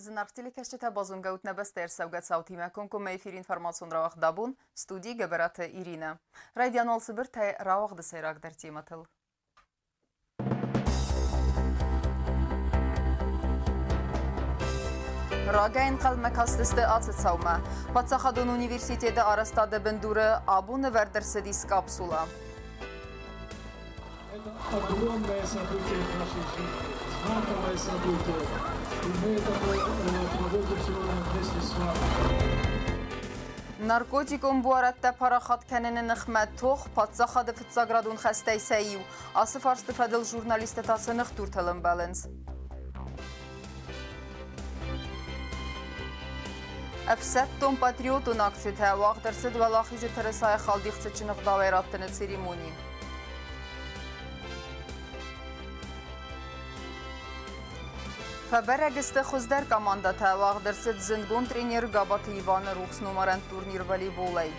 Зынаргъ телекӕсджытӕ, базонгӕ ут нӕ бӕстӕйы ӕрцӕугӕ цаутимӕ комкоммӕ эфиры информацион рауагъд абон, студийы Гӕбӕраты Иринӕ. Райдиан уал цыбыртӕй рауагъды сӕйрагдӕр темӕтыл. Рагӕй ӕнхъӕлмӕ кастысты ацы цаумӕ. Паддзахадон университеты арӕзтады бындуры абон ӕвӕрд ӕрцыдис капсула. Это огромное событие в нашей жизни, знаковое событие. И мы это проводим сегодня вместе с вами. Наркотикон буарадтӕ парахат кӕныны ныхмӕ тох паддзахады фыццаградон хӕстӕй сӕ иу. Ацы фарсты фӕдыл журналисттӕ та цы ныхдуртыл ӕмбӕлынц? Ӕфсӕддон-патриотон акцитӕ уагъд ӕрцыд Уӕлахизы тырысайы халдихцыччын ӕгъдауӕй раттыны церемони. Фӕбӕрӕг сты хуыздӕр командӕтӕ. Уагъд ӕрцыд зындгонд тренер Габаты Иваны рухс номарӕн турнир волейболӕй.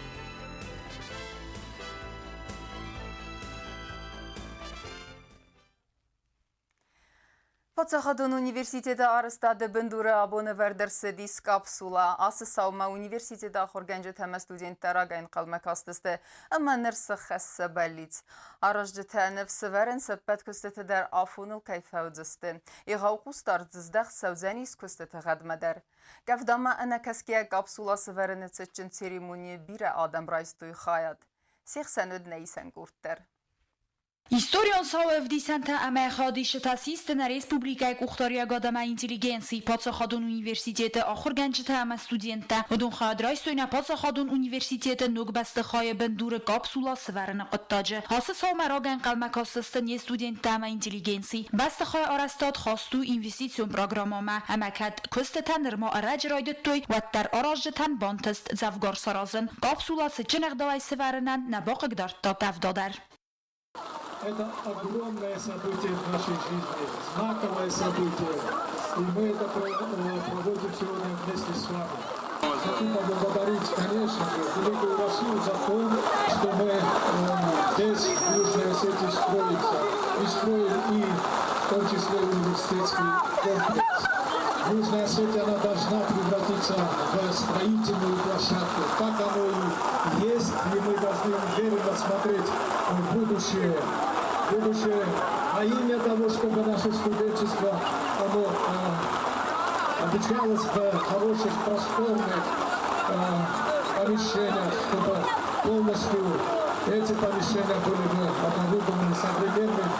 Паддзахадон университеты арӕзтады бындуры абон ӕвӕрд ӕрцыдис капсула. Ацы цаумӕ университеты ахуыргӕнджытӕ ӕмӕ студенттӕ рагӕй ӕнхъӕлмӕ кастысты ӕмӕ ныр сыххӕссы бӕллиц. Аразджытӕ ныфс ӕвӕрынц, ӕппӕт куыстыты дӕр афоныл кӕй фӕуыдзысты. Егъау хъусдард здӕхт цӕудзӕнис куыстыты гъӕдмӕ дӕр. Къӕвдамӕ ӕнӕкӕсгӕйӕ капсула сӕвӕрыны цытджын церемонийы бирӕ адӕм райстой хайад. Се хсӕн уыд нӕ исӕн къорд дӕр. Историон цауы ӕвдисӕнтӕ ӕмӕ хӕдисджытӕ систы нӕ республикӕйы къухдариуӕгад ӕмӕ интеллигенци, паддзахадон университеты ахуыргӕнджытӕ ӕмӕ студенттӕ. Уыдон хайад райстой нӕ паддзахадон университеты ног бӕстыхайы бындуры капсула сӕвӕрыны хъуыддаджы. Ацы цаумӕ рагӕнхъӕлмӕ кастысты не студенттӕ ӕмӕ интеллигенци. Бӕстыхайы арӕзтад хаст у инвестицион программӕмӕ ӕмӕ кӕд куыстытӕ нырма ӕрӕджы райдыдтой, уӕддӕр аразджытӕн бантыст дзӕвгар саразын. Капсула цытджын ӕгъдауӕй сӕвӕрынӕн нӕ бахъыгдардта къӕвда дӕр. Это огромное событие в нашей жизни, знаковое событие. И мы это проводим сегодня вместе с вами. Хочу поблагодарить, конечно же, Великую Россию за то, что мы здесь, в Южной Осетии, строимся. И строим и в том числе университетский комплекс. Южная Осетия, она должна превратиться в строительную площадку. Так оно и есть, и мы должны уверенно смотреть в будущее. Будущее во имя того, чтобы наше студенчество оно, обучалось в хороших, просторных помещениях, чтобы полностью эти помещения были бы оборудованы современным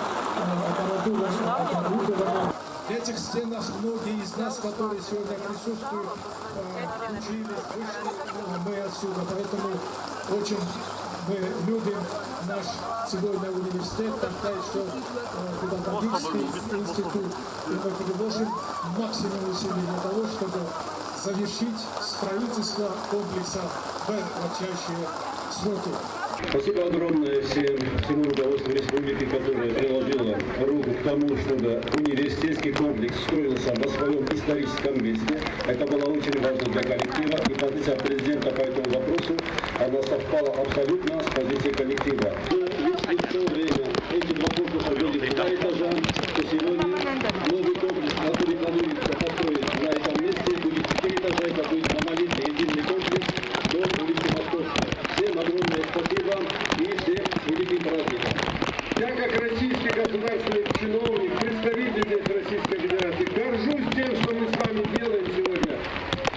оборудованием. В этих стенах многие из нас, которые сегодня присутствуют, учились, вышли мы отсюда. Поэтому очень мы любим наш сегодня университет, тогда еще педагогический институт. И мы приложим максимум усилий для того, чтобы завершить строительство комплекса в кратчайшие сроки. Спасибо огромное всем, всему руководству республики, которое приложило руку к тому, чтобы университетский комплекс строился на своем историческом месте. Это было очень важно для коллектива, и позиция президента по этому вопросу, она совпала абсолютно с позицией коллектива. Если в то время эти два корпуса были в два этажа, то сегодня новый комплекс, который планируется построить на этом месте, будет четыре этажа, это будет монолитный единый комплекс до улицы Московской. Всем огромное спасибо и всех с великим праздником. Я как российский государственный чиновник, представитель здесь Российской Федерации, горжусь тем, что мы с вами делаем сегодня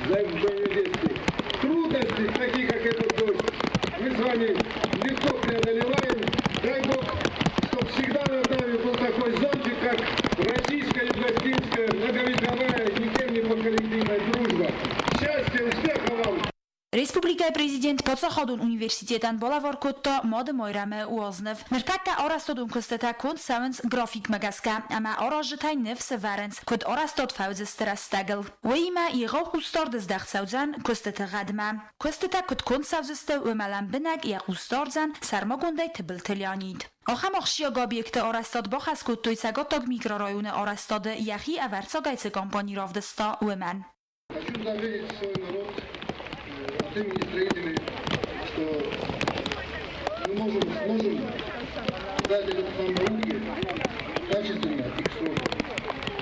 за взаимодействие. Трудности, такие как этот дождь, мы с вами легко преодолеваем. Дай Бог, чтобы всегда над нами был такой зонтик, как российско-югославская многовековая, никем не поколебимая дружба. Счастья, успеха вам! Республикӕйы президент паддзахадон университетӕн балӕвар кодта Мады Майрӕмы уазныв. Ныртӕккӕ арӕзтадон куыстытӕ конд цӕуынц графикмӕ гӕсгӕ ӕмӕ аразджытӕй ныфс ӕвӕрынц, куыд арӕзтад фӕуыдзысты рӕстӕгыл. Уыимӕ егъау хъусдард здӕхт цӕудзӕн куыстыты гъӕдмӕ. Куыстытӕ куыд конд цӕудзысты, уымӕ лӕмбынӕг йӕ хъус дардзӕн сӕрмагондӕй Тыбылты Леонид. Ахӕм ахсджиаг объекты арӕзтад бахӕс кодтой Цӕгаттаг микрорайоны арӕзтады йӕхи ӕвӕрццагӕй цы компани равдыста, уымӕн. Хочу заверить свой народ от имени строителей, что мы можем, сможем дать этот вам руки качественно и к сроку.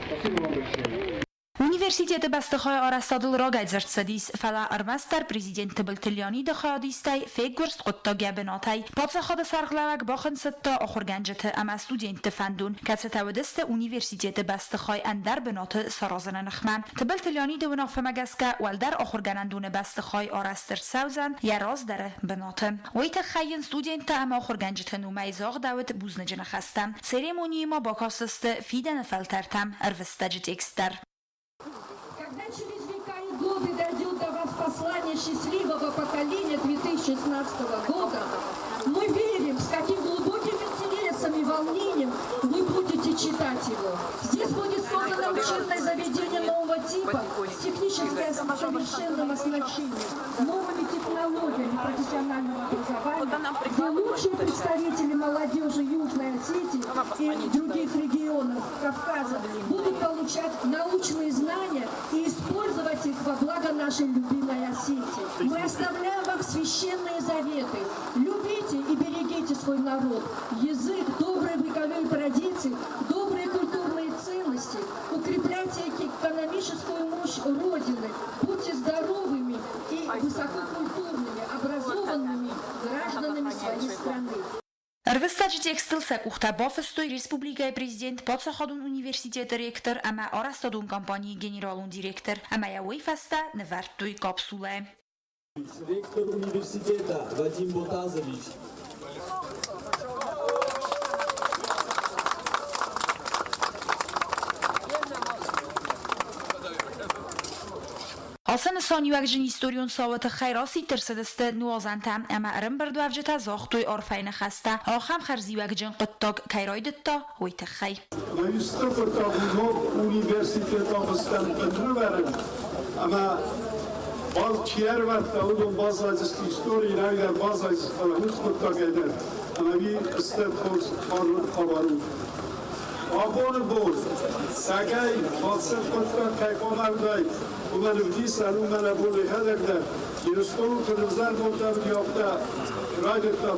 Спасибо вам большое. Университет Университеты бӕстыхайы арӕзтадыл рагӕй дзырд цыдис, фӕлӕ ӕрмӕстдӕр президент Тыбылты Леониды хайадистӕй феггуырст хъуыддаг йӕ бынатӕй. Паддзахады сӕргълӕууӕг бахынцыдта ахуыргӕнджыты ӕмӕ студентты фӕндон, кӕцытӕ уыдысты университеты бӕстыхай ӕндӕр бынаты саразыны ныхмӕ. Тыбылты Леониды уынаффӕмӕ гӕсгӕ уӕлдӕр ахуыргӕнӕндоны бӕстыхай арӕзт ӕрцӕудзӕн йӕ раздӕры бынаты. Уый тыххӕй йын студенттӕ ӕмӕ ахуыргӕнджыты номӕй загъдӕуыд бузныджы ныхӕстӕ. Церемонийы ма бакастысты фидӕны фӕлтӕртӕм ӕрвыстӕджы текст дӕр. Когда через века и годы дойдет до вас послание счастливого поколения 2016 года, мы верим, с каким глубоким интересом и волнением вы будете читать его. Здесь будет создано учебное заведение нового типа с технически совершенным оснащением, новыми технологиями профессионального образования, где лучшие представители молодежи Южной Осетии и других регионов Кавказа будут получать научные знания и использовать их во благо нашей любимой Осетии. Мы оставляем вам священные заветы. Любите и берегите свой народ, язык, добрые вековые традиции, добрые культурные ценности. Укрепляйте экономическую мощь Родины. Будьте здоровыми и высококультурными, образованными гражданами своей страны. Ӕрвыстӕджы текстыл сӕ къухтӕ бафыстой республикӕйы президент, паддзахадон университеты ректор ӕмӕ арӕзтадон компанийы генералон директор ӕмӕ йӕ уый фӕстӕ нывӕрдтой капсулӕ. Ректор университета Вадим Ботазович. Ацы нысаниуӕгджын историон цауы тыххӕй расидт ӕрцыдысты нуазӕнтӕ ӕмӕ ӕрӕмбырдуӕвджытӕ загътой арфӕйы ныхӕстӕ, ахӕм хӕрзиуӕгджын хъуыддаг кӕй райдыдта, уый тыххӕй. Университет нывӕрын ӕмӕ чи ӕрвӕрдта, уыдон баззадысты историйы, рагӕй баззадысты, фӕлӕ уыцы хъуыддагӕй дӕр ӕмӕ уый стыр хорз хабар у. Абоны бон цӕгӕй бацыд хъуыддаг кӕй хъуамӕ уыдаид, уымӕн ӕвдисӕн у мӕнӕ бон йӕхӕдӕг дӕр. Ирыстоны куыд ӕвзӕр бонтӕ уыди, афтӕ райдыдта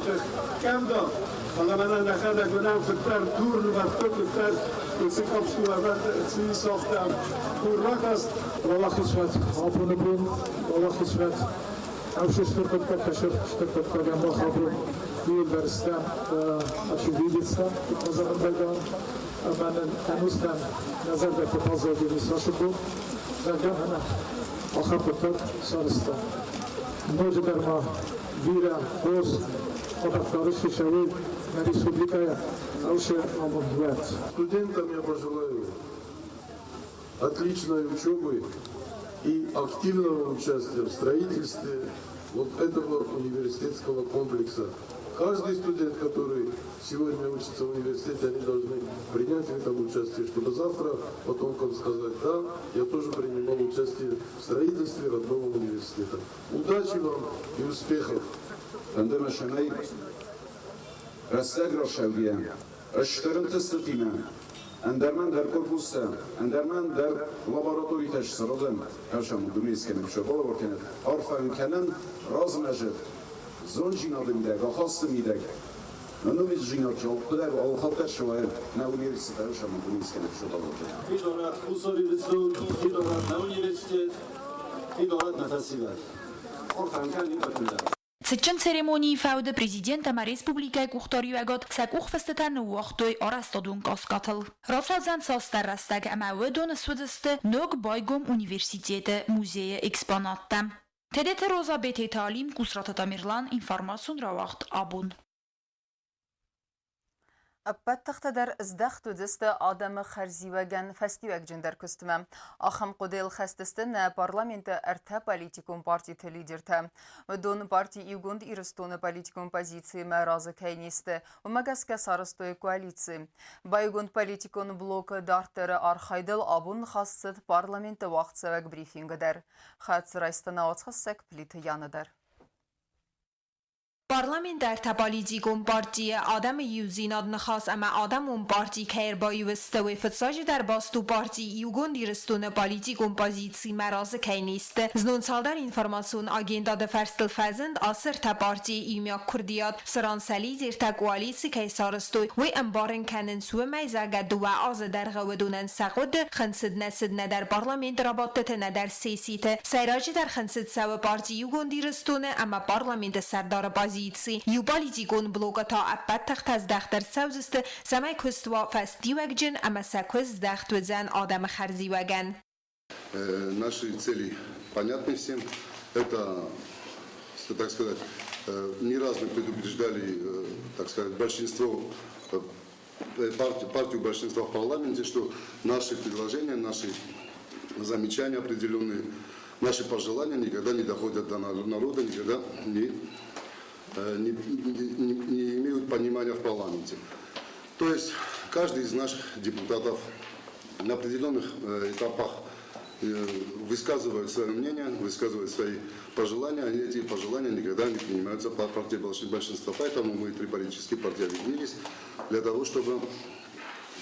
кӕвда, фӕлӕ мӕнӕ нӕхӕдӕг уынӕм, куыддӕр дур нывӕрдтой, куыддӕр уыцы капсулӕ цы ис, афтӕ хур ракаст. Уӕлахиз уӕд абоны бон, уӕлахиз уӕд ӕвзӕр стыр хъуыддӕгтӕ, стыр хъуыддагӕн мах абон иуылдӕр стӕм очевидецтӕ, куыд зӕгъын байдайӕм, ӕмӕ нын ӕнустӕм нӕ зӕрдӕты баззадис ацы бон, зӕгъгӕ, мӕнӕ ахӕм хъуыддаг сарӕзтам. Ноджыдӕр ма бирӕ хорз хабӕрттӕ рыссы нӕ республикӕйы ӕвзӕр амонд уӕд. Студентам я пожелаю отличной учебы и активного участия в строительстве вот этого университетского комплекса. Каждый студент, который сегодня учится в университете, они должны принять в этом участие, чтобы завтра потомкам сказать: да, я тоже принимал участие в строительстве родного университета. Удачи вам и успехов! Фӕнды мӕ, цӕмӕй рӕстӕг рацӕугӕйӕ, стыр ӕнтыстытимӕ ӕндӕр ма ӕндӕр корпустӕ, ӕндӕр ма ӕндӕр лабораторитӕ саразӕм, кӕсӕм дунескӕнӕг сӕ балӕвар кӕнӕд, арфӕ уын кӕнӕм размӕзыд зонддзинады мидӕг, ахасты мидӕг. Нывидзинад хъуыддаг алхатт суайы нӕ университеты сӕм дунескӕнӕг сӕ Фидӕрӕд Хуссар Ирыстон, фидӕрӕд нӕ университет, фидӕрӕд нӕ фӕсивӕд. Арфӕ кӕнын иппӕтӕн. Цытджын церемонийы фӕуды президент ӕмӕ республикӕйы къухдариуӕгад сӕ къухфыстытӕ ныууагътой арӕзтадон каскатыл. Рацӕудзӕн цасдӕр рӕстӕг ӕмӕ уыдон суыдзысты ног байгом университеты музейы экспонаттӕ. Тедеты Роза, Бететы Алим, Кусраты Тамерлан, информацион рауагъд «Абон». Ӕппӕт тыхтӕ дӕр здӕхт уыдысты адӕмы хӕрзиуӕгӕн фӕстиуӕгджындӕр куыстмӕ. Ахӕм хъуыдыйыл хӕстысты нӕ парламенты ӕртӕ политикон партиты лидертӕ. Уыдон парти Иугонд Ирыстоны политикон позициимӕ разы кӕй не сты, уымӕ гӕсгӕ сарӕзтой коалици. Баиугонд политикон блокы дарддӕры архайдыл абон ныхас цыд парламенты уагъдцӕуӕг брифингы дӕр. Хӕцы райста науӕдзхӕссӕг Плиты Яна дӕр. Парламенты ӕртӕ политикон партийы, Адӕмы иудзинад, Ныхас ӕмӕ Адӕмон парти кӕй ӕрбаиу сты, уый фыццаджыдӕр баст у парти Иугонд Ирыстоны политикон позициимӕ разы кӕй не сты. Знон цалдӕр информацион агентады фӕрстыл фӕзынд ацы ӕртӕ партийы иумиаг куырдиат, цыран сӕ лидертӕ коалици кӕй сарӕзтой, уый ӕмбарын кӕнынц уымӕй, зӕгъгӕ, дыууӕ азы дӕргъы уыдонӕн сӕ хъуыды хынцыд нӕ цыд нӕдӕр парламенты рабадтыты, нӕдӕр сесситы. Сӕйраджыдӕр хынцыд цӕуы парти Иугонд Ирыстоны ӕмӕ парламенты сӕрдары позици. Иу политикон блокы та ӕппӕт тыхтӕ здӕхт ӕрцӕудзысты, цӕмӕй куыст уа фӕстиуӕгджын ӕмӕ сӕ куыст здӕхт уыдзӕн адӕмы хӕрзиуӕгӕн. Наши цели понятны всем. Это, так сказать, не раз мы предупреждали, так сказать, большинство партию большинства в парламенте, что наши предложения, наши замечания определенные, наши пожелания никогда не доходят до народа, никогда не имеют понимания в парламенте. То есть каждый из наших депутатов на определенных этапах высказывает свое мнение, высказывает свои пожелания, и эти пожелания никогда не принимаются по партии большинства. Поэтому мы, три политические партии, объединились для того, чтобы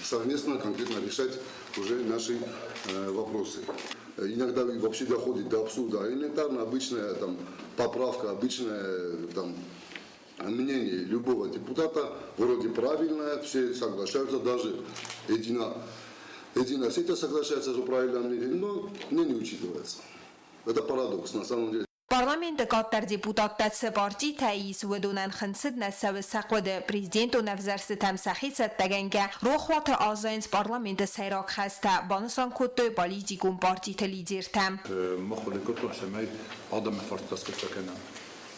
совместно, конкретно решать уже наши вопросы. Иногда вообще доходит до абсурда. Элементарно обычная там, поправка, обычная там, мнение любого депутата вроде правильное, все соглашаются, даже Единая Осетия соглашается, что правильное мнение, но мнение не учитывается. Это парадокс на самом деле. Парламенты къаддӕр депутаттӕ цы партитӕ ис, уыдонӕн хынцыд нӕ цӕуы сӕ хъуыды. Президентон ӕвзӕрстытӕм сӕхи цӕттӕгӕнгӕ, рохуаты аззайынц парламенты сӕйраг хӕстӕ, банысан кодтой политикон партиты лидертӕ. Мах хъуыды кодтон, цӕмӕй адӕмы фарстытӕ скъуыддзаг кӕнӕм.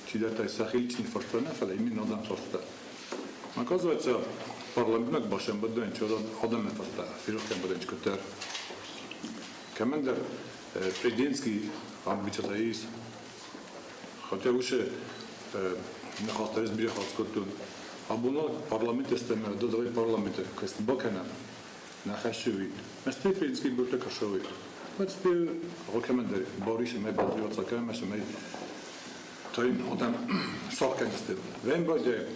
Чидӕртӕ сӕхи личный фарстытӕ нӕ, фӕлӕ именно адӕмы фарстытӕ. Оказывается, парламентмӕ басӕмбӕлдӕн адӕмы фарстытӕ ферох кӕнбӕлдӕн куыддӕр. Кӕмӕндӕр президентский амбицитӕ ис. Хотя уыцы ныхӕстӕ ӕз бирӕ хатт скодтон. Абон парламенты стӕмӕ давай парламенты куыст бакӕнӕм. Нӕ хӕссы уый. Мӕстӕй президентский бортӕ кӕсой. Мӕстӕй алкӕмӕн дӕр бар ис ӕмӕ бадзурӕт кӕнӕм ӕмӕ тайын адӕм сахъ кӕндзысты. Вӕм байдайы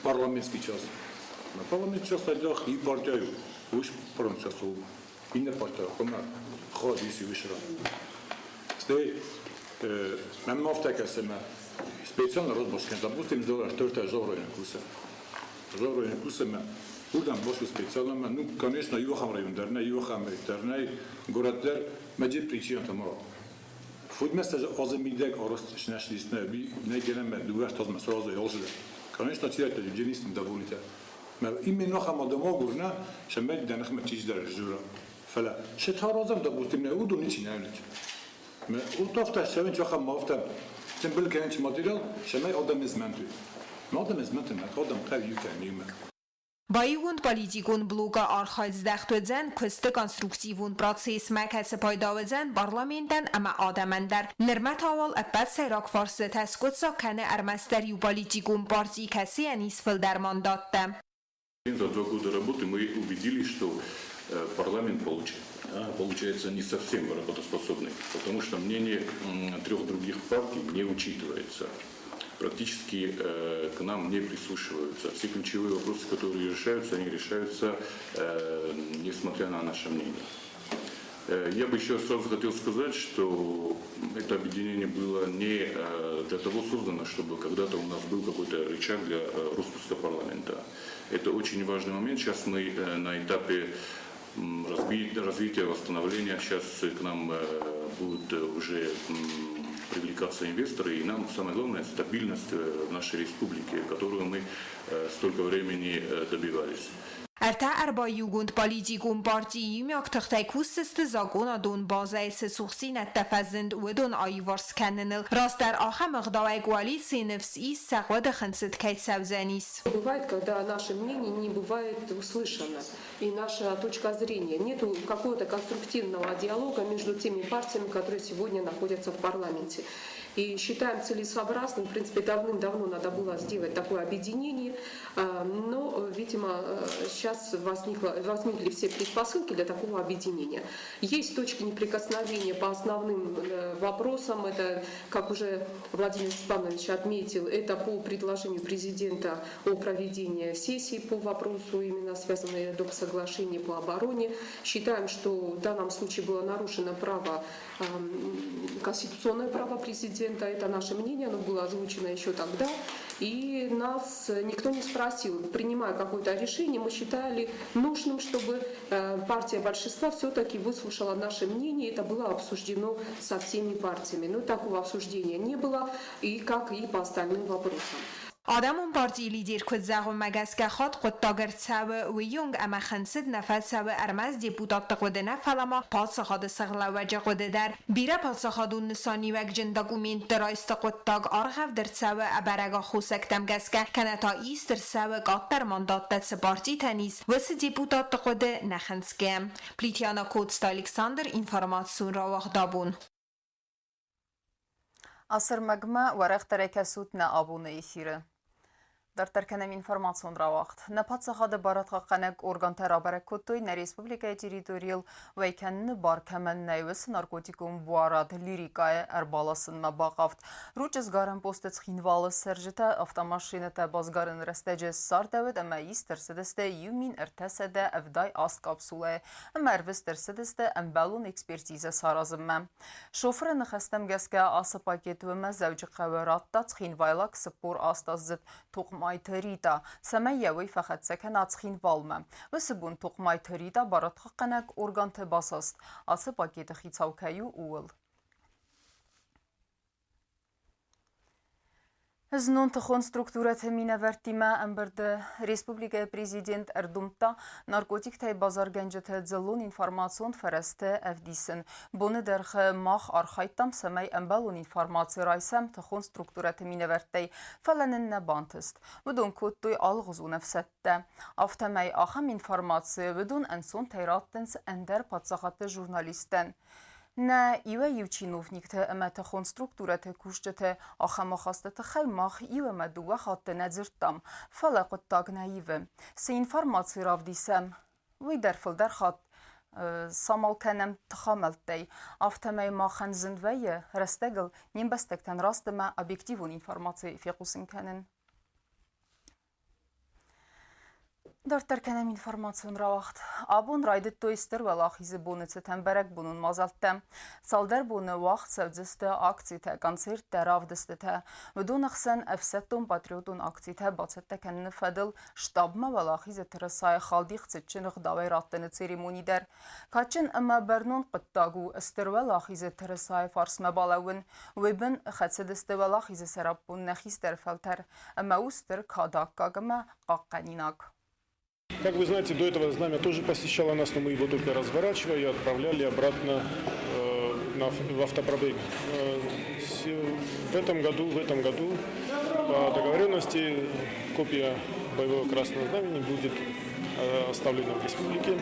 парламентский час. Парламентский час айдах и партияю. Уый парламентский час у иннӕ партия хъуамӕ хъуад ис иу сран. Стӕй мӕнмӕ афтӕ кӕсы, ӕмӕ специально розбаскӕн, допустим, ӕртӕ Жавройы кусы. Жавройы кусы ӕмӕ уырдӕм бацу специально ӕмӕ, ну, конечно, иу ахӕм район дӕр нӕй, иу ахӕм дӕр нӕй, горӕт дӕр, мӕ джи причинӕтӕ ма. Фудмӕ азы мидӕг арӕзт снӕсдис нӕ, нӕ гӕнӕн мӕ дыууӕ азмӕ сразу алжы. Конечно, чидӕртӕ денис довольны. Именно ахӕм адӕм агурына, цӕмӕй дӕ ныхмӕ чидӕр сдзура. Фӕлӕ цы та разӕм, допустим, нӕ уыдон ничи нӕ уынынц. Вот афтӕ цӕуынц ахӕм афтӕ тымбыл кӕнынц материал, цӕмӕй адӕм змӕнтой. Адӕм змӕнты нӕ, адӕм хъӕуы иу кӕнын иумӕ. Баиугонд политикон блокы архайд здӕхт уыдзӕн куысты конструктивон процессмӕ, кӕцы пайда уыдзӕн парламентӕн ӕмӕ адӕмӕн дӕр. Нырмӕ та уал ӕппӕт сӕйраг фарстытӕ скъуыддзаг кӕны ӕрмӕстдӕр иу политикон парти, кӕцыйӕн ис фылдӕр мандаттӕ. За 2 года работы мы убедились, что парламент получается не совсем работоспособный, потому что мнение трех других партий не учитывается. Практически к нам не прислушиваются. Все ключевые вопросы, которые решаются, они решаются несмотря на наше мнение. Я бы еще сразу хотел сказать, что это объединение было не для того создано, чтобы когда-то у нас был какой-то рычаг для распуска парламента. Это очень важный момент. Сейчас мы на этапе развития, восстановления. Сейчас к нам будут уже привлекаться инвесторы. И нам самое главное стабильность в нашей республике, которую мы столько времени добивались. Ӕртӕ ӕрбаиугонд политикон партийы иумиаг тыхтӕй кусдзысты закъонадон базӕйы цы цухдзинӕдтӕ фӕзынд, уыдон аиуварс кӕныныл. Растдӕр ахӕм ӕгъдауӕй коалицийы ныфс ис, сӕ хъуыды хынцыд кӕй цӕудзӕнис. Бывает, когда наше мнение не бывает услышано, и наша точка зрения. Нет какого-то конструктивного диалога между теми партиями, которые сегодня находятся в парламенте. И считаем целесообразным, в принципе, давным-давно надо было сделать такое объединение, но, видимо, сейчас возникли все предпосылки для такого объединения. Есть точки неприкосновения по основным вопросам. Это, как уже Владимир Степанович отметил, это по предложению президента о проведении сессии по вопросу, именно связанной доп. Соглашения по обороне. Считаем, что в данном случае было нарушено право, конституционное право президента. Это наше мнение, оно было озвучено еще тогда. И нас никто не спросил, принимая какое-то решение, мы считали нужным, чтобы партия большинства все-таки выслушала наше мнение. Это было обсуждено со всеми партиями. Но такого обсуждения не было, и как и по остальным вопросам. Адӕмон партийы лидер куыд зӕгъы, уымӕ гӕсгӕ хатт хъуыддаг ӕрцӕуы уыйонг ӕмӕ хынцыд нӕ фӕцӕуы ӕрмӕст депутатты хъуыды нӕ, фӕлӕ ма паддзахады сӕргълӕууӕджы хъуыды дӕр. Бирӕ паддзахадон нысаниуӕгджын документты райсты хъуыддаг ӕргъӕвд ӕрцӕуы ӕбӕрӕг аххосӕгтӕм гӕсгӕ, кӕнӕ та ист ӕрцӕуы къаддӕр мандаттӕ цы партитӕн ис, уыцы депутатты хъуыды нӕ хынцгӕ. Плитьяна Коцты Александр, информацион рауагъдабон. Ацы ӕрмӕгмӕ уӕрӕхдӕрӕй кӕсут нӕ абоны эфиры. Дарддӕр кӕнӕм информацион рауагъд. Нӕ паддзахады барадхъахъхъӕнӕг органтӕ рабӕрӕг кодтой, нӕ республикӕйы территорийыл уӕй кӕныны бар кӕмӕн нӕй, уыцы наркотикон буарад лирикӕйы ӕрбаласынмӕ бахъавд. Ручъы сгарӕн посты Цхинвалы цӕрджытӕ автомашинӕтӕ басгарыны рӕстӕджы ссардӕуыд ӕмӕ ист ӕрцыдысты 1378 капсулӕйы ӕмӕ ӕрвыст ӕрцыдысты ӕмбӕлон экспертизӕ саразынмӕ. Шофыры ныхӕстӕм гӕсгӕ ацы пакет уымӕ Дзӕуджыхъӕуы радта цхинвайлаг 48-аздзыд Тохъмайты Рита, цӕмӕй йӕ уый фӕхӕццӕ кӕна Цхинвалмӕ. Уыцы бон Тохъмайты Рита барадхъахъхъӕнӕг органты басаст, ацы пакеты хицау кӕй у, ууыл. Знон тыхон структурӕты минӕвӕрттимӕ ӕмбырды республикӕйы президент ӕрдомдта наркотиктӕй базаргӕнджыты дзыллон информацион фӕрӕзты ӕвдисын. Боны дӕргъы мах архайдтам, цӕмӕй ӕмбӕлон информаци райсӕм тыхон структурӕты минӕвӕрттӕй, фӕлӕ нын нӕ бантыст. Уыдон кодтой алыгъуызон ӕфсӕдтӕ. Афтӕмӕй ахӕм информаци уыдон ӕнцонтӕй раттынц ӕндӕр паддзахадты журналисттӕн. Нӕ иуӕй-иу чиновникты ӕмӕ тыхон структурӕты кусджыты ахӕм ахасты тыххӕй мах иу ӕмӕ дыууӕ хатты нӕ дзырдтам, фӕлӕ хъуыддаг нӕ ивы. Цы информаци равдисӕм, уый дӕр фылдӕр хатт самал кӕнӕм тыхамӕлттӕй. Афтӕмӕй махӕн зын вӕййы рӕстӕгыл не мбӕстӕгтӕн раст ӕмӕ объективон информаци фехъусын кӕнын. Дарддӕр кӕнӕм информацион рауагъд. Абон райдыдтой Стыр Уӕлахизы боны цытӕн бӕрӕгбонон мадзӕлттӕ. Цалдӕр боны уагъд цӕудзысты акцитӕ, концерттӕ, равдыстытӕ. Уыдон ӕхсӕн ӕфсӕддон-патриотон акцитӕ бацӕттӕ кӕныны фӕдыл штабмӕ Уӕлахизы тырысайы халдих цытджын ӕгъдауӕй раттыны церемони дӕр. Кадджын ӕмӕ бӕрнон хъуыддаг у Стыр Уӕлахизы тырысайы фарсмӕ балӕууын. Уый бын хӕцыдысты Уӕлахизы сӕраппонд нӕ хистӕр фӕлтӕр ӕмӕ у стыр кады аккаг ӕмӕ хъахъхъӕнинаг. Как вы знаете, до этого знамя тоже посещало нас, но мы его только разворачивали и отправляли обратно в автопробег. В этом году по договоренности копия боевого красного знамени будет оставлена в республике.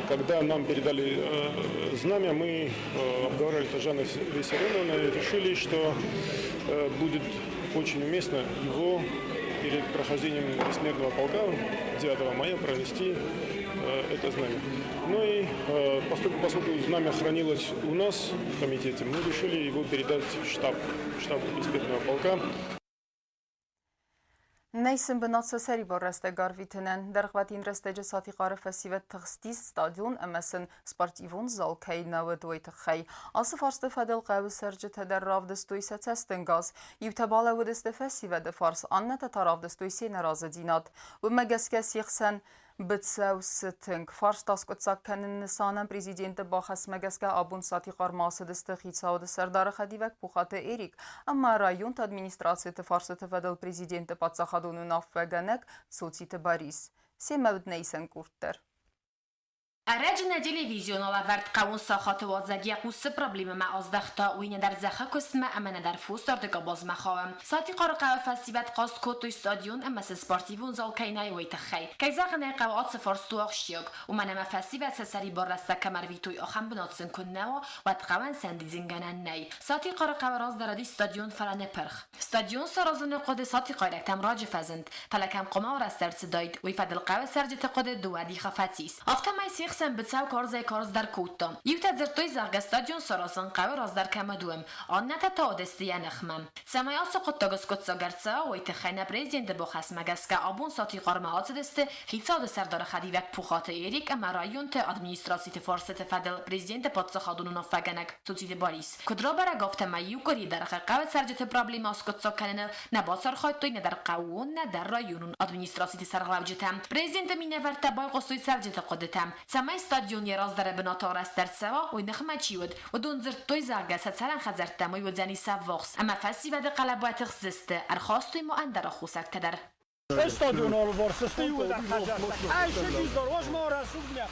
Когда нам передали знамя, мы обговаривали это с Жанной Виссарионовной и решили, что будет очень уместно его перед прохождением бессмертного полка 9 мая провести это знамя. Ну и поскольку знамя хранилось у нас в комитете, мы решили его передать в штаб бессмертного полка. Нӕй сын бынат сӕ сӕрибар рӕстӕг арвитынӕн. Дӕргъвӕтин рӕстӕджы Сатихъары фӕсивӕд тыхстис стадион ӕмӕ сын спортивон зал кӕй нӕ уыд, уый тыххӕй. Ацы фарсты фӕдыл хъӕуы цӕрджытӕ дӕр равдыстой сӕ цӕстӕнгас. Иутӕ балӕууыдысты фӕсивӕды фарс, аннӕтӕ та равдыстой се нӕразыдзинад. Уымӕ гӕсгӕ се хсӕн быцӕу сытынг. Фарст аскъуыддзаг кӕныны нысанӕн президенты бахӕсмӕ гӕсгӕ абон Сатихъармӕ ацыдысты хицауады сӕрдары хӕдивӕг Пухаты Эрик ӕмӕ районты администрациты фарстыты фӕдыл президенты паддзахадон уынаффӕгӕнӕг Цоциты Барис. Семӕ уыд нӕ исӕн къорд дӕр. Ӕрӕджы нӕ телевизион алӕвӕрд хъӕууон сахаты уадзӕг йӕ хъус цы проблемӕмӕ аздӕхта, уый нӕдӕр зӕххы куыстмӕ ӕмӕ нӕдӕр фосдарды къабазмӕ хауы. Сатихъары хъӕуы фӕсивӕд хъаст кодтой стадион ӕмӕ сын спортивон зал кӕй нӕй, уый тыххӕй. Кӕй зӕгъын ӕй хъӕуы, ацы фарст у ахсджиаг, уымӕн ӕмӕ фӕсивӕд сӕ сӕрибар рӕстӕг кӕм ӕрвитой, ахӕм бынат сын куыннӕ уа, уӕд хъӕуӕн сӕндидзынгӕнӕн нӕй. Сатихъары хъӕуы раздӕр уыдис стадион, фӕлӕ ныпырх. Стадион саразыны хъуыды сатихъайрӕгтӕм раджы фӕзынд, фӕлӕ кӕм хъуамӕ арӕзт ӕрцыдаид, уый фӕдыл хъӕуы цӕрджыты хъуыды дыууӕ дихы фӕцис. Афтӕмӕй се хсӕн быцӕу карзӕй-карздӕр кодта. Иутӕ дзырдтой, зӕгъгӕ, стадион саразын хъӕуы раздӕр кӕм уыд, уым, аннӕтӕ та уыдысты йӕ ныхмӕ. Цӕмӕй ацы хъуыддаг скъуыддзаг ӕрцӕуа, уый тыххӕй нӕ президенты бахӕсмӕ гӕсгӕ абон Сатихъармӕ ацыдысты хицауады сӕрдары хӕдивӕг Пухаты Эрик ӕмӕ районты администрациты фарстыты фӕдыл президенты паддзахадон уынаффӕгӕнӕг Цуциты Борис. Куыд рабӕрӕг, афтӕмӕй иу къуырийы дӕргъы хъӕуы цӕрджыты проблемӕ аскъуыддзаг кӕныныл нӕ бацархайдтой нӕдӕр хъӕууон, нӕдӕр районон администрациты сӕргълӕуджытӕ. Президенты минӕвӕрттӕ байхъуыстой цӕрджыты хъуыдытӕм, цӕмӕй стадион йӕ раздӕры бынаты арӕзт ӕрцӕуа, уый ныхмӕ чи уыд, уыдон дзырдтой, зӕгъгӕ, сӕ цӕрӕн хӕдзӕрттӕм уый уыдзӕни сӕ ввахс, ӕмӕ фӕсивӕды хъӕлӕбайы тыхсдзысты, ӕрхастой ма ӕндӕр аххосӕгтӕ дӕр. Стадион алыварс сты иууылдӕр хӕдзӕрттӕ. Ӕй, возьму расугня.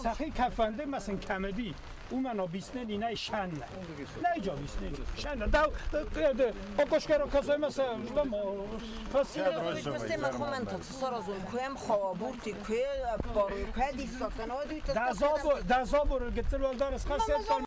Сӕхи кӕм фӕнды ӕмӕ сын кӕм уыди, уымӕн объяснений нӕй шаннӕ. Нӕй объяснений. Шаннӕ. Дау, окошкаро казема се, ждемо.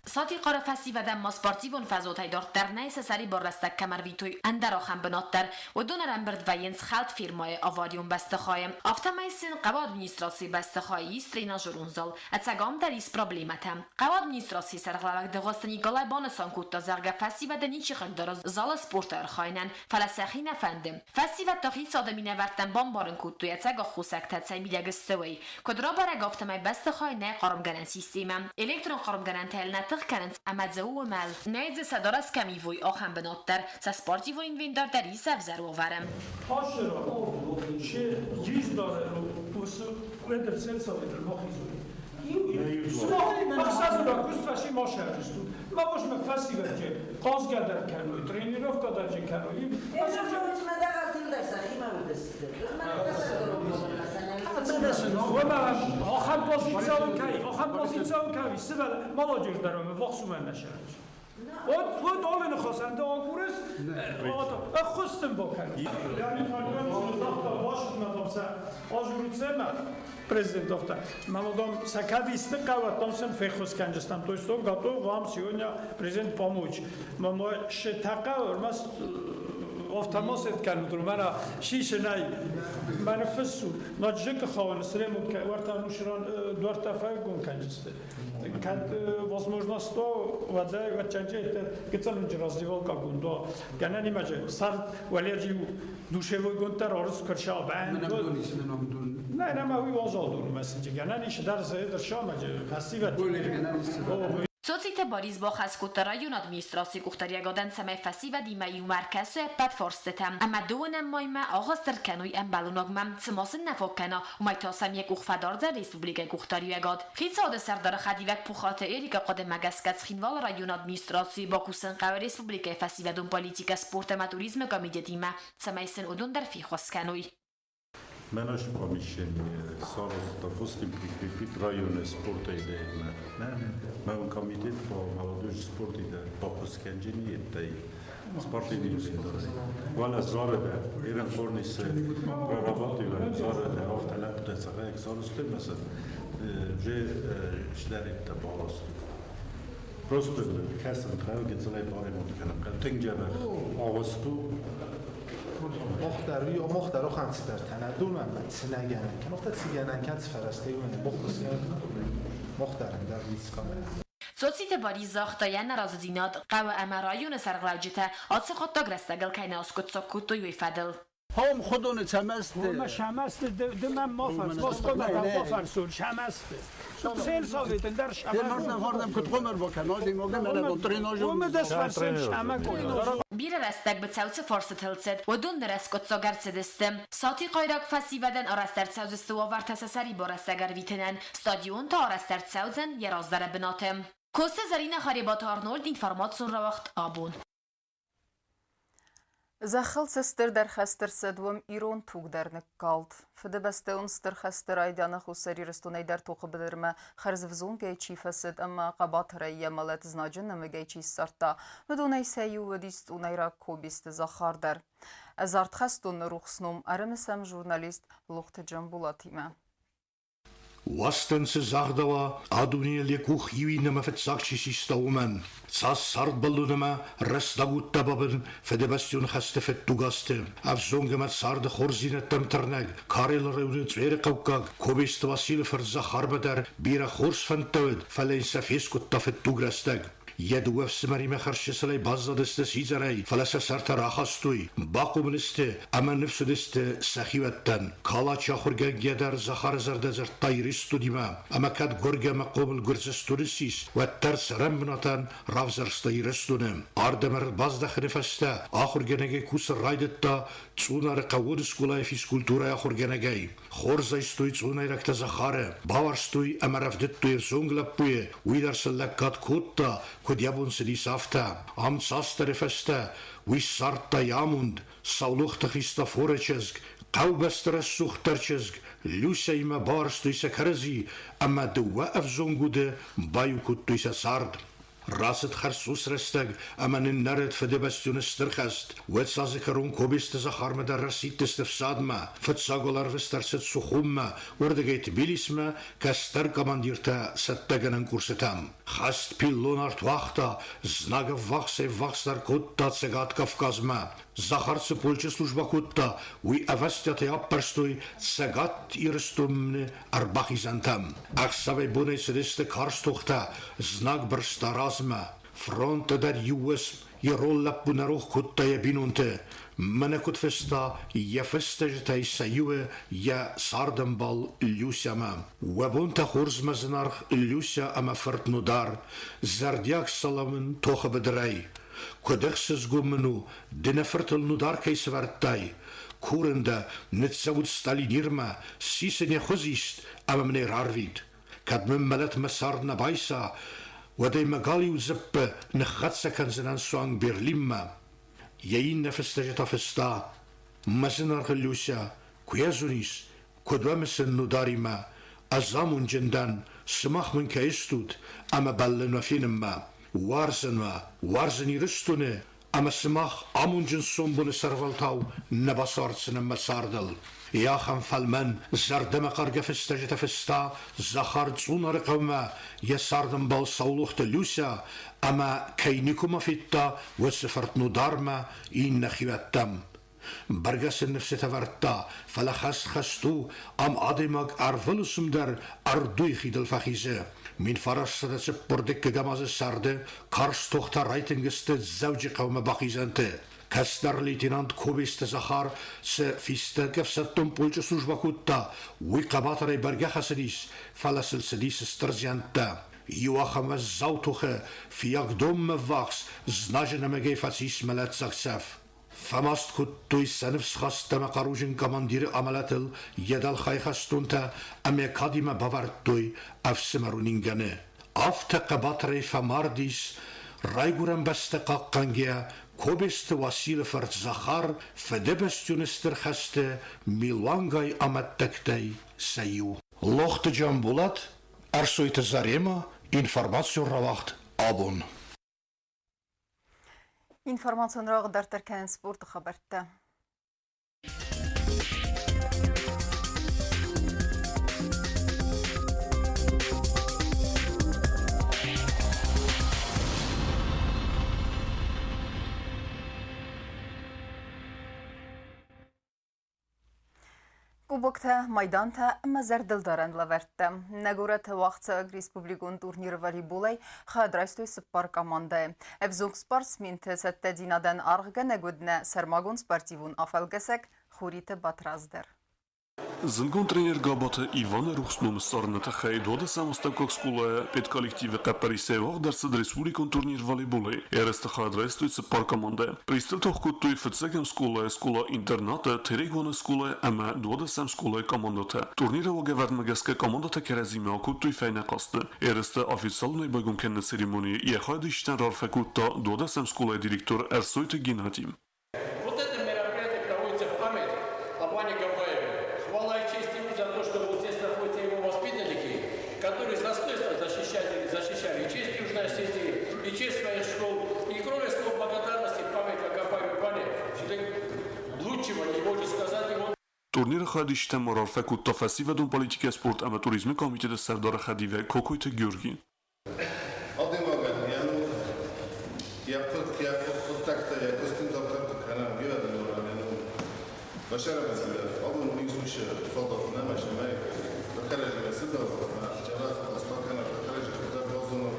Сатихъары фӕсивӕдӕн ма спортивон фӕзуатӕй дарддӕр нӕй сӕ сӕрибар рӕстӕг кӕм ӕрвитой, ӕндӕр ахӕм бынат дӕр. Уыдон ӕрӕмбырд вӕййынц хӕлд фирмӕйы аварион бӕстыхайы. Афтӕмӕй сын хъӕуы администрацийы бӕстыхайы ис тренажерон зал. Ӕцӕг ам дӕр ис проблемӕтӕ. Хъӕуы администрацийы сӕргълӕууӕг Дыгъуызты Николай банысан кодта, зӕгъгӕ, фӕсивӕды ничи хъыгдары залы спорты архайынӕн, фӕлӕ сӕхи нӕ фӕнды. Фӕсивӕд та хицауады минӕвӕрттӕн бамбарын кодтой, ӕцӕг аххосӕгтӕ цӕй мидӕг сты, уый. Куыд рабӕрӕг, афтӕмӕй бӕстыхайы нӕй хъармгӕнӕн системӕ. Электрон хъармгӕнӕнтӕ йыл нӕ тых кӕнынц ӕмӕ дзы у уымӕл. Нӕй дзы сӕ дарӕс кӕм ивой, ахӕм бынат дӕр. Сӕ спортивон инвентарь дӕр ис ӕвзӕр уавӕры. Президентов-то. Молодом сакадисты каватомсен фехусканджестам. То есть он готов вам сегодня президент помочь. Мамо шетака урмас автомасет канутру мана шишнай мана фссу наджик хаун срему варта нушран дуарта файгун канджесте. Кад возможность то вода вачанче это гцалунж раздевалка гундо. Ганани маже сар валержи душевой гунтар орс крша бан. نه نه ما وی وازادون مثلا گنن ایش در در شام фӕсивӕд. Цоциты Борис бахӕс кодта районы администрацийы къухдариӕгадӕн, цӕмӕй фӕсивӕдимӕ иумӕ ӕркӕсой ӕппӕт фарстытӕм ӕмӕ дыууынӕм маймӕ ахъаз кӕной ӕмбӕлонагмӕ. Цы ма сын нӕ фаг кӕна, уымӕй та сӕм йӕ къух фӕдардзӕн республикӕйы къухдариуӕгад. Хицауады сӕрдары хӕдивӕг Пухаты Эрикы хъуыдымӕ гӕсгӕ Цхинвалы районы администрацийы бакусын хъӕуы республикӕйы фӕсивӕдон политикӕ, спорт ӕмӕ туризмы комитетимӕ, цӕмӕй сын уыдон дӕр феххуыс кӕной. Менаш помещение сараз, допустим, прикрепить районный спорт или на комитет по молодежи спорт или по пусканджини это. Спортивный Валя зарыда, Ирен Хорнисы прорабатывает зарыда, автолапта цагаек зарысты мәсәл, уже эшләр итте баласы. Просто кәсен хәл гицелай барым отканам. Тинг җәбә агысту مختار یا مختار خانسدر تندون من تسنگنن كان وقت تسنگنن كان تفرسته من بخص مختار در ویتسکامه Цоциты Барис загъта, йӕ нӕразыдзинад хъӕуы ӕмӕ районы сӕргълӕуджытӕ ацы хъуыддаг рӕстӕгыл кӕй нӕ аскъуыддзаг кодтой, уый фӕдыл. هم خودون چمست ما شمست دم ما فرس ما فرسول شمست سیل ساویتن در شمست مردم كنت قمر بكن هذه ما قمر تريناج وما دس فرسول شمك Бирӕ рӕстӕг быцӕу цы фарстытыл цыд, уыдон ныр ӕскъуыддзаг ӕрцыдысты. Сатихъайраг фӕсивӕдӕн арӕзт ӕрцӕудзысты уавӕртӕ сӕ сӕрибар рӕстӕг ӕрвитынӕн, стадион та арӕзт ӕрцӕудзӕн йӕ раздӕры бынаты. Коцты Зӕринӕ, Харебаты Арнольд, информацион рауагъд Абон. Зӕххыл цы стырдӕр хӕст ӕрцыд, уым ирон туг дӕр ныккалд. Фыдыбӕстӕйон стыр хӕсты райдианы Хуссар Ирыстонӕй дӕр тохы быдырмӕ хӕрзвзонгӕй чи фӕцыд ӕмӕ хъӕбатырӕй йӕ мӕлӕт знаджы нӕмыгӕй чи ссардта, уыдонӕй сӕ иу уыдис цъунайраг Кобесты Захар дӕр. Ӕдзард хӕстоны рухс ном ӕрымысӕм журналист Лохты Джамбулатимӕ. Уастӕн цы загъдӕуа, а дунейыл йӕ къух иу иннӕмӕ фыццаг чи систа, уымӕн. Цас цардбӕллон ӕмӕ рӕстаг удтӕ бабын Фыдыбӕстон хӕсты фыддугазты, ӕвзонг ӕмӕ царды хорздзинӕдтӕм тырнӕг Карелы районы Цъуеры хъӕуккаг Кобесты Василы фырт Захармӕ дӕр бирӕ хорз фӕндтӕ уыд, фӕлӕ йын сӕ фескъуыдта фыддуг рӕстӕг. Йӕ дыууӕ ӕфсымӕримӕ хӕрзчысылӕй баззадысты сидзӕрӕй, фӕлӕ сӕ сӕртӕ рахастой, бахъомыл сты ӕмӕ ныфс уыдысты сӕхиуӕттӕн. Калачы ахуыргӕнгӕ дӕр Захары зӕрдӕ дзырдта Ирыстонимӕ, ӕмӕ кӕд гуыргӕ ӕмӕ хъомыл Гуырдзыстоны ссис, уӕддӕр цӕрӕнбынатӕн равзӕрста Ирыстоны. Ардӕм ӕрбаздӕхыны фӕстӕ ахуыргӕнӕгӕй кусын райдыдта Цъунары хъӕууон скъолайы физкультурӕйы ахуыргӕнӕгӕй. Хорз айстой цъунайрӕгтӕ Захары, бауарзтой ӕмӕ рӕвдыдтой ӕрзонг лӕппуйы, уый дӕр сын лӕггад кодта, куыд йӕ бон цыдис, афтӕ. Ам цасдӕры фӕстӕ уый ссардта йӕ амонд, Саулохты Христофоры чызг, хъӕубӕсты рӕсугъддӕр чызг Люсяимӕ бауарзтой сӕ кӕрӕдзи ӕмӕ дыууӕ ӕвзонг уды баиу кодтой сӕ цард. Рацыд хӕрзцъус рӕстӕг ӕмӕ ныннӕрыд Фыдыбӕстӕйы Стыр хӕст. Уӕд азы кӕрон Кобесты Захармӕ дӕр расидтысты ӕфсадмӕ. Фыццаг уал ӕрвыст ӕрцыд Сухуммӕ, уырдыгӕй Тбилисмӕ кӕстӕр командиртӕ цӕттӕгӕнӕн курсытӕм. Хӕст пиллон арт уагъта, знаг ӕввахсӕй-ӕввахсдӕр кодта Цӕгат Кавказмӕ. Захар цы полчы службӕ кодта, уый ӕвӕстиатӕй аппӕрстой Цӕгат Ирыстоны ӕрбахизӕнтӕм. Ӕхсӕвӕй-бонӕй цыдысты карз тохтӕ, знаг бырста размӕ. Фронты дӕр иу уысм ирон лӕппу нӕ рох кодта йӕ бинонты. Мӕнӕ куыд фыста йӕ фыстӕджытӕй сӕ иуы йӕ цардӕмбал Люсямӕ. Уӕ бонтӕ хорз, мӕ зынаргъ Люся ӕмӕ фырт Нудар, зӕрдиаг салам ын тохы быдырӕй. Куыд ӕхсызгон мын у, ды нӕ фыртыл Нудар кӕй сӕвӕрдтай. Курын дӕ, ныццӕут Сталинирмӕ, сисы не хуызист ӕмӕ мын ӕй рарвит. Кӕд мын мӕлӕт мӕ цард нӕ байса, уӕд ӕй мӕ галиу дзыппы ныххӕццӕ кӕндзынӕн суанг Берлинмӕ. Йӕ иннӕ фыстӕджы та фыста: Мӕ зынаргъ Люся, куы йӕ зонис, куыд уӕ мысын Нударимӕ, ӕз амондджын дӕн, сымах мын кӕй стут ӕмӕ бӕллын уӕ фенынмӕ. Уарзын уӕ, уарзын Ирыстоны ӕмӕ сымах амондджын сомбоны сӕрвӕлтау нӕ бацауарддзынӕн мӕ цардыл. Йӕ ахӕм фӕлмӕн, зӕрдӕмӕхъаргӕ фыстӕджытӕ фыста Захар Цъунары хъӕумӕ йӕ цардӕмбал Саулохты Люся ӕмӕ кӕй никуыма федта, уыцы фырт Нудармӕ иннӕ хиуӕттӕм. Бӕргӕ сын ныфсытӕ вӕрдта, фӕлӕ хӕст хӕст у, ам адӕймаг ӕрвылуысм дӕр ӕрдуйы хидыл фӕхизы. 1942 азы сӕрды карз тохтӕ райтынг сты Дзӕуджыхъӕумӕ бахизӕнты. Кӕстӕр лейтенант Кобесты Захар цы фистӕг ӕфсӕддон полчъы службӕ кодта, уый хъӕбатырӕй бӕргӕ хӕцыдис, фӕлӕ сыл цыдис стыр зиӕнттӕ. Иу ахӕм уӕззау тохы Фиагдонмӕ ввахс знаджы нӕмыгӕй фӕцис мӕлӕтдзаг цӕф. Фӕмаст кодтой сӕ ныфсхаст ӕмӕ хъаруджын командиры амӕлӕтыл йӕ дӕлхай хӕстонтӕ ӕмӕ кадимӕ бавӕрдтой ӕфсымӕрон ингӕны. Афтӕ хъӕбатырӕй фӕмардис Райгуырӕн бӕстӕ хъахъхъӕнгӕйӕ Кобесты Уасилы фырт Захар Фыдыбӕстӕйы Стыр хӕсты милуангай амӕттӕгтӕй сӕ иу. Лохты Джамбулат, Ӕрсойты Заремӕ, информацион рауагъд абон. Информацион рауагъд дарддӕр кӕнынц спорты хабӕрттӕ. Кубоктӕ, майдантӕ ӕмӕ зӕрдылдарӕн лӕвӕрттӕ. Нӕ горӕты уагъдцӕуӕг республикон турниры волейболӕй хайад райстой цыппар командӕйы. Ӕвзонг спортсменты цӕттӕдзинадӕн аргъгӕнӕг уыд нӕ сӕрмагонд спортивон афӕлгӕсӕг Хуриты Батрадз дӕр. Зындгонд тренер Габаты Иваны рухс ном ссарыны тыххӕй 12-ӕм астӕуккаг скъолайы педколлективы хъӕппӕрисӕй уагъд ӕрцыд республикон турнир волейболӕй. Ерысты хайад райстой цыппар командӕ. Призтыл тох кодтой фыццӕгӕм скъолайы скъола-интернаты, Терегоны скъолайы ӕмӕ 12-ӕм скъолайы командӕтӕ. Турниры уагӕвӕрдмӕ гӕсгӕ командӕтӕ кӕрӕдзимӕ акодтой фӕйнӕ хъазты. Ерысты официалонӕй байгом кӕныны церемонийы йӕ хайадисджытӕн раарфӕ кодта 12-ӕм скъолайы директор Ӕрсойты Геннадий. Вот это мероприятие проводится в память о Ване Габаеве. Хвала и честь ему за то, что вот здесь находятся его воспитанники, которые с достоинством защищали, защищали и честь Южной Осетии, и честь своих школ. И кроме слов благодарности в память о Габаеве Ване, человек лучшего не может сказать его. Турниры хайадисджытӕн ма раарфӕ кодта фӕсивӕдон политикӕ, спорт ӕмӕ туризмы комитеты сӕрдары хӕдивӕг Кокойты Георги. Адӕймагӕн йӕ ном, йӕ хъуыддӕгтӕ, йӕ куысты дарддӕр куы кӕнӕм, уый адӕймагӕн йӕ ном басӕрӕбӕдзинад абон уый сусы фадат нӕма сӕмӕй кӕрӕдзимӕ цыдӕр ӕмӕ кӕнӕ кӕнӕ кӕрӕдзи хуыздӕр базонӕм.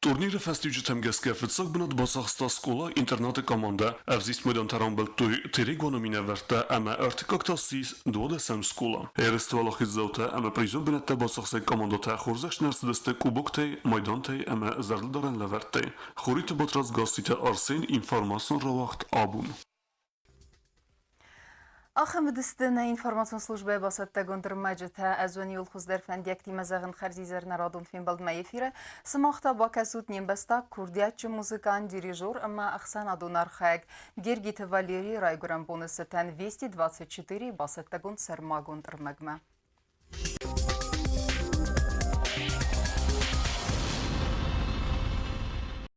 Турниры фӕстиуджытӕм гӕсгӕ фыццаг бынат бацахста скъола-интернаты командӕ, ӕвзист майдантӕ рамбылдтой Терегоны минӕвӕрттӕ ӕмӕ ӕртыккаг та ссис 12-ӕм скъола. Ерысты уӕлахиздзаутӕ ӕмӕ призон бынӕттӕ бацахсӕг командӕтӕ хорзӕхджын ӕрцыдысты кубоктӕй, майдантӕй ӕмӕ зӕрдылдарӕн лӕвӕрттӕй. Хуриты Батрадз Гасситы Арсен информацион рауагъд абон. Ахӕм уыдысты нӕ информацион службӕйы бацӕттӕгонд ӕрмӕджытӕ. Ӕз уын иууыл хуыздӕр фӕндиӕгтимӕ зӕгъын хӕрзизӕр нӕ радон фембӕлдмӕ эфиры. Сымах та бакӕсут не мбӕстаг, курдиатджын музыкант, дирижер ӕмӕ ӕхсӕнадон архайӕг Гергиты Валерийы райгуырӕн боны цытӕн Вести 24 бацӕттӕгонд сӕрмагонд ӕрмӕгмӕ.